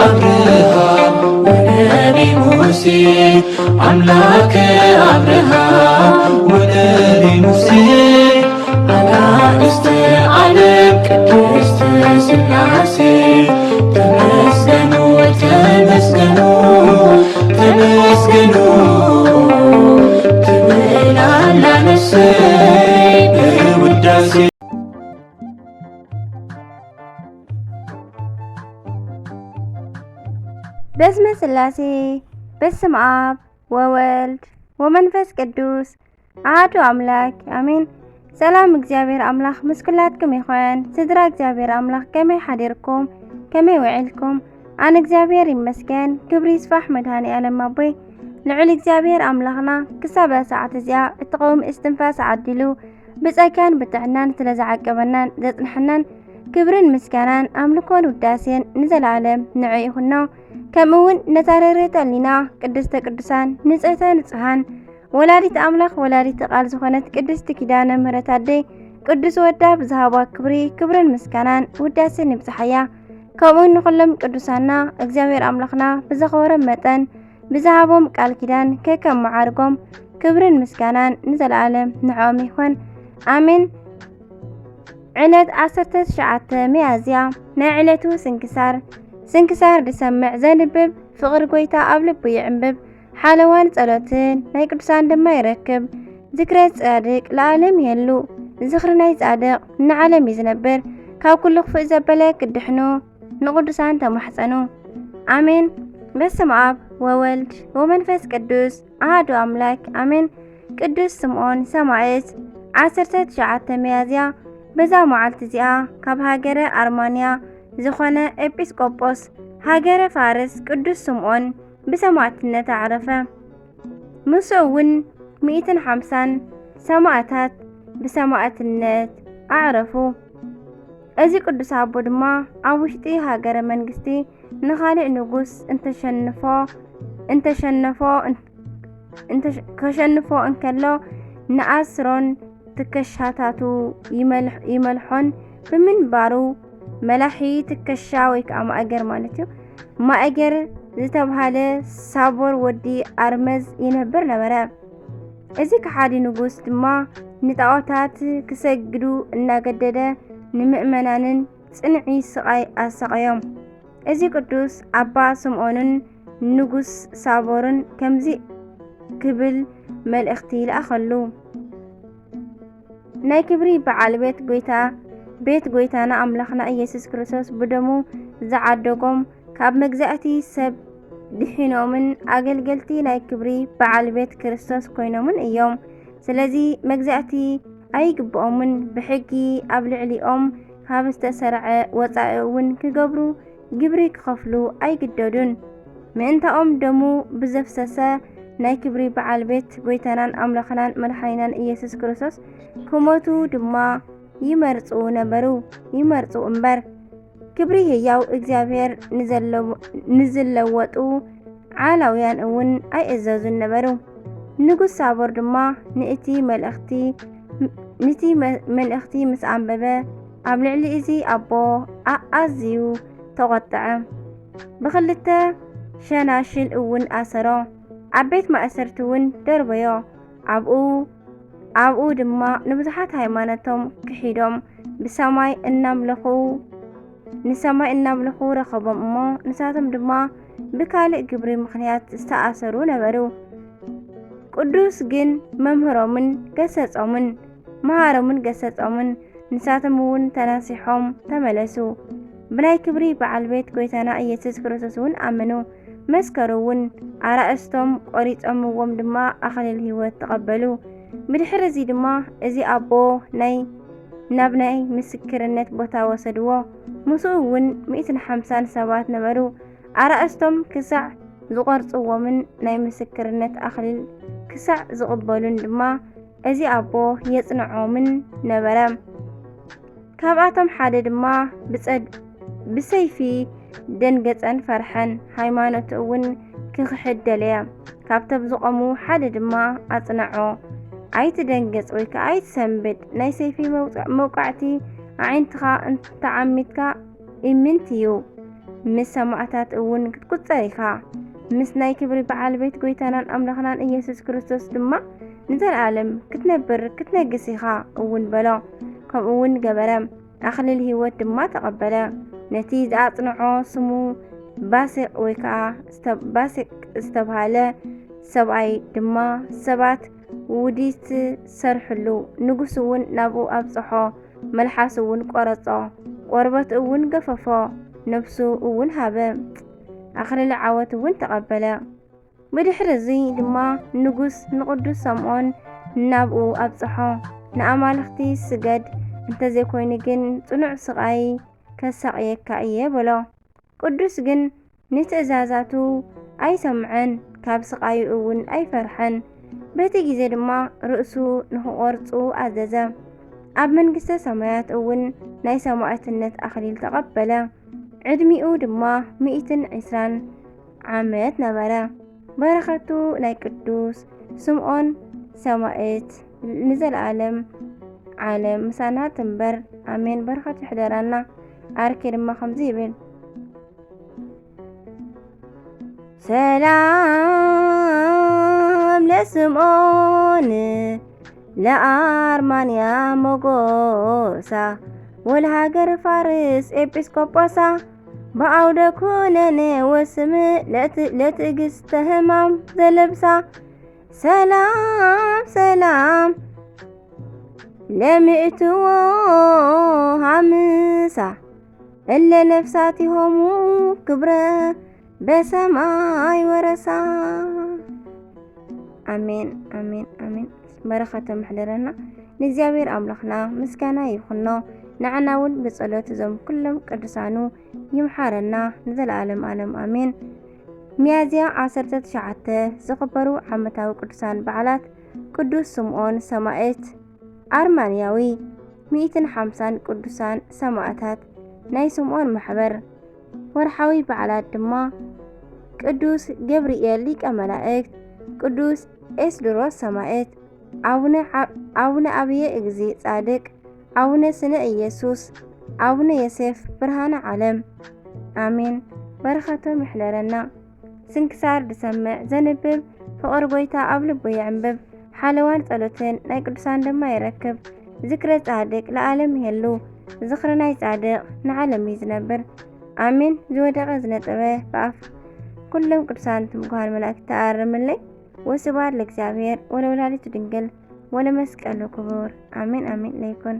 አብርሃም ወነቢ ሙሴ፣ አምላከ አብርሃም ወነቢ ሙሴ፣ አጋእዝተ ዓለም ቅድስት ሥላሴ፣ ተመስገኑ፣ ተመስገኑ፣ ተመስገኑ ትብል ኣላ ነፍሰይ በውዳሴ። በስመ ሥላሴ፣ በስመ አብ ወወልድ ወመንፈስ ቅዱስ አሐዱ አምላክ አሜን። ሰላም እግዚኣብሔር ኣምላኽ ምስ ኩላትኩም ይኹን። ስድራ እግዚኣብሔር ኣምላኽ ከመይ ሓዲርኩም? ከመይ ውዒልኩም? ኣነ እግዚኣብሔር ይመስገን። ክብሪ ይስፋሕ መድኃኔ ዓለም ኣቦይ። ልዑል እግዚኣብሔር ኣምላኽና ክሳብ እዛ ሰዓት እዚኣ እትቐውም እስትንፋስ ዓዲሉ ብጸጋን ብጥዕናን ስለ ዝዓቀበናን ዘጽንሐናን ክብርን ምስጋናን ኣምልኮን ውዳሴን ንዘለዓለም ንዑ ይኹኖ። ከምኡ እውን ነታ ርህርህተ ሕሊና ቅድስተ ቅዱሳን ንጽህተ ንጹሃን ወላዲት ኣምላኽ ወላዲት ቃል ዝኾነት ቅድስቲ ኪዳነ ምሕረት ኣደይ ቅዱስ ወዳ ብዝሃባ ክብሪ ክብርን ምስጋናን ውዳሴን ይብጽሓያ። ከምኡ ንኹሎም ቅዱሳና እግዚኣብሔር ኣምላኽና ብዘኽበሮም መጠን ብዝሃቦም ቃል ኪዳን ከከም መዓርጎም ክብርን ምስጋናን ንዘለዓለም ንዕኦም ይኹን። ኣሜን። ዕለት ዓሰርተ ትሽዓተ ሚያዝያ ናይ ዕለቱ ስንክሳር። ስንክሳር ዝሰምዕ ዘንብብ ፍቕሪ ጐይታ ኣብ ልቡ ይዕንብብ። ሓለዋን ጸሎትን ናይ ቅዱሳን ድማ ይረክብ። ዝክረ ጻድቅ ለዓለም ይህሉ። ዝኽሪ ናይ ጻድቅ ንዓለም እዩ ዝነብር። ካብ ኩሉ ክፉእ ዘበለ ክድሕኑ ንቅዱሳን ተማሕጸኑ። ኣሜን። በስመ አብ ወወልድ ወመንፈስ ቅዱስ አሐዱ አምላክ አሜን። ቅዱስ ስምዖን ሰማዕት። ዓሰርተ ትሽዓተ ሚያዝያ። በዛ መዓልቲ እዚኣ ካብ ሃገረ ኣርማንያ ዝኾነ ኤጲስቆጶስ ሃገረ ፋርስ ቅዱስ ስምዖን ብሰማዕትነት ኣዕረፈ። ምስኡ እውን ሚእትን ሓምሳን ሰማዕታት ብሰማዕትነት ኣዕረፉ። እዚ ቅዱስ ኣቦ ድማ ኣብ ውሽጢ ሃገረ መንግስቲ ንኻልእ ንጉስ እንተሸንፎ እንተሸነፎ እንተሸ- ከሸንፎ እንከሎ ንኣስሮን ትከሻታቱ ይመልሕ- ይመልሖን ብምንባሩ፣ መላሒ ትከሻ ወይ ከዓ ማእገር ማለት እዩ። ማእገር ዝተብሃለ ሳቦር ወዲ ኣርመዝ ይነብር ነበረ። እዚ ከሓዲ ንጉስ ድማ ንጣዖታት ክሰግዱ እናገደደ ንምእመናንን ጽንዒ ስቓይ ኣሳቐዮም። እዚ ቅዱስ ኣባ ስምዖንን ንጉስ ሳቦርን ከምዚ ክብል መልእኽቲ ለኣኸሉ። ናይ ክብሪ በዓል ቤት ጐይታ፣ ቤት ጐይታና ኣምላኽና ኢየሱስ ክርስቶስ ብደሙ ዝዓደጎም፣ ካብ መግዛእቲ ሰብ ድሒኖምን ኣገልገልቲ ናይ ክብሪ በዓል ቤት ክርስቶስ ኮይኖምን እዮም። ስለዚ መግዛእቲ ኣይግብኦምን፣ ብሕጊ ኣብ ልዕሊኦም ካብ ዝተሰርዐ ወጻኢ እውን ክገብሩ ግብሪ ክኸፍሉ ኣይግደዱን። ምእንታኦም ደሙ ብዘፍሰሰ ናይ ክብሪ በዓል ቤት ጐይታናን ኣምላኽናን መድሓኒናን ኢየሱስ ክርስቶስ ክሞቱ ድማ ይመርጹ ነበሩ። ይመርጹ እምበር፣ ክብሪ ህያው እግዚኣብሔር ንዘለዎ-፣ ንዝለወጡ ዓላውያን እውን ኣይእዘዙን ነበሩ። ንጉስ ሳቦር ድማ ንእቲ መልእኽቲ፣ ንቲ መ-፣ መልእኽቲ ምስ ኣንበበ፣ ኣብ ልዕሊ እዚ ኣቦ ኣኣዝዩ ተቖጥዐ። ብኽልተ ሸናሽል እውን ኣሰሮ፣ ኣብ ቤት ማእሰርቲ እውን ደርበዮ። ኣብኡ፣ ኣብኡ ድማ ንብዙሓት ሃይማኖቶም ክሒዶም ብሰማይ እናምለኹ፣ ንሰማይ እናምለኹ ረኸቦም እሞ፣ ንሳቶም ድማ ብካልእ ግብሪ ምኽንያት ዝተኣሰሩ ነበሩ። ቅዱስ ግን መምህሮምን ገሰጾምን፣ መሃሮምን ገሰጾምን፣ ንሳቶም እውን ተናሲሖም ተመለሱ። ብናይ ክብሪ በዓል ቤት ጐይታና ኢየሱስ ክርስቶስ እውን ኣመኑ፣ መስከሩ እውን። ኣራእስቶም ቆሪጾምዎም ድማ ኣኽሊል ህይወት ተቐበሉ። ብድሕሪ እዚ ድማ እዚ ኣቦ ናይ፣ ናብ ናይ ምስክርነት ቦታ ወሰድዎ። ምስኡ እውን ሚእትን ሓምሳን ሰባት ነበሩ። ኣራእስቶም ክሳዕ ዝቖርጽዎምን ናይ ምስክርነት ኣኽሊል ክሳዕ ዝቕበሉን ድማ እዚ ኣቦ የጽንዖምን ነበረ። ካብኣቶም ሓደ ድማ ብጸድ-፣ ብሰይፊ ደንገጸን ፈርሐን፣ ሃይማኖቱ እውን ክኽሕድ ደለየ። ካብቶም ዝቖሙ ሓደ ድማ ኣጽንዖ፣ "ኣይትደንግጽ ወይ ከኣ ኣይትሰንብድ፣ ናይ ሰይፊ መውጽ-፣ መውቃዕቲ ኣዒንትኻ እንተዓሚትካ ኢምንት እዩ። ምስ ሰማዕታት እውን ክትቁጸር ኢኻ። ምስ ናይ ክብሪ በዓል ቤት ጎይታናን ኣምላኽናን ኢየሱስ ክርስቶስ ድማ ንዘለኣለም ክትነብር ክትነግስ ኢኻ እውን በሎ። ከምኡ እውን ገበረ። ኣኽሊል ህይወት ድማ ተቐበለ። ነቲ ዝኣጽንዖ ስሙ ባሴቅ ወይ ከዓ ስተ-፣ ባሴቅ ዝተብሃለ ሰብኣይ ድማ ሰባት ውዲት ሰርሕሉ። ንጉስ እውን ናብኡ ኣብጽሖ፣ መልሓስ እውን ቆረጾ፣ ቆርበት እውን ገፈፎ፣ ነፍሱ እውን ሃበ። ኣኽሊል ዓወት እውን ተቐበለ። ብድሕሪ እዚ ድማ ንጉስ ንቅዱስ ሰምዖን ናብኡ ኣብጽሖ፣ ንኣማልኽቲ ስገድ፣ እንተዘይኮይኑ ግን ጽኑዕ ስቓይ ከሳቕየካ እየ በሎ። ቅዱስ ግን ንትእዛዛቱ ኣይሰምዐን፣ ካብ ስቓዩ እውን ኣይፈርሐን። በቲ ግዜ ድማ ርእሱ ንኽቖርጹ ኣዘዘ። ኣብ መንግስተ ሰማያት እውን ናይ ሰማዕትነት ኣኽሊል ተቐበለ። ዕድሚኡ ድማ ሚእትን ዕስራን ዓመት ነበረ። በረኸቱ ናይ ቅዱስ ስምዖን ሰማዕት ንዘለኣለም ዓለም ምሳና ትንበር። ኣሜን። በረኸቱ ይሕደራና። ኣርኬ ድማ ከምዚ ይብል። ሰላም ለስምዖን ለኣርማንያ ሞጎሳ ወለሃገር ፋርስ ኤጲስቆጶሳ በአውደ ኩነኔ ወስም ለትእግስተ ህማም ዘለብሳ ሰላም ሰላም ለምእትዎ ሃምሳ እለ ነፍሳቲሆሙ ክብረ በሰማይ ወረሳ። ኣሜን ኣሜን ኣሜን። በረኸቶም ይሕደረና። ንእግዚኣብሔር ኣምላኽና ምስጋና ይኹኖ። ንዓና እውን ብጸሎት እዞም ኩሎም ቅዱሳኑ ይምሓረና ንዘለኣለም ኣለም ኣሜን። ሚያዝያ ዓሰርተ ትሽዓተ ዝኽበሩ ዓመታዊ ቅዱሳን በዓላት ቅዱስ ስምዖን ሰማዕት ኣርማንያዊ፣ ሚእትን ሓምሳን ቅዱሳን ሰማዕታት ናይ ስምዖን ማሕበር። ወርሓዊ በዓላት ድማ ቅዱስ ገብርኤል ሊቀ መላእክት፣ ቅዱስ ኤስድሮስ ሰማዕት፣ ኣቡነ ዓ-፣ ኣቡነ ኣብየ እግዚ ጻድቅ፣ ኣቡነ ስነ ኢየሱስ፣ ኣቡነ ዮሴፍ ብርሃነ ዓለም። ኣሜን። በረኸቶም ይሕደረና። ስንክሳር ዝሰምዕ ዘንብብ ፍቕሪ ጎይታ ኣብ ልቡ የዕንብብ። ሓለዋን ጸሎትን ናይ ቅዱሳን ድማ ይረክብ። ዝክረ ጻድቅ ለዓለም ይሄሉ። ዝኽሪ ናይ ጻድቅ ንዓለም እዩ ዝነብር። ኣሜን። ዝወደቐ ዝነጠበ ብኣፍ ኩሎም ቅዱሳን ትምጉሃን መላእክት ተኣርምለይ። ወስብሐት ለእግዚኣብሔር ወለወላዲቱ ድንግል ወለመስቀሉ ክቡር። ኣሜን ኣሜን ለይኩን።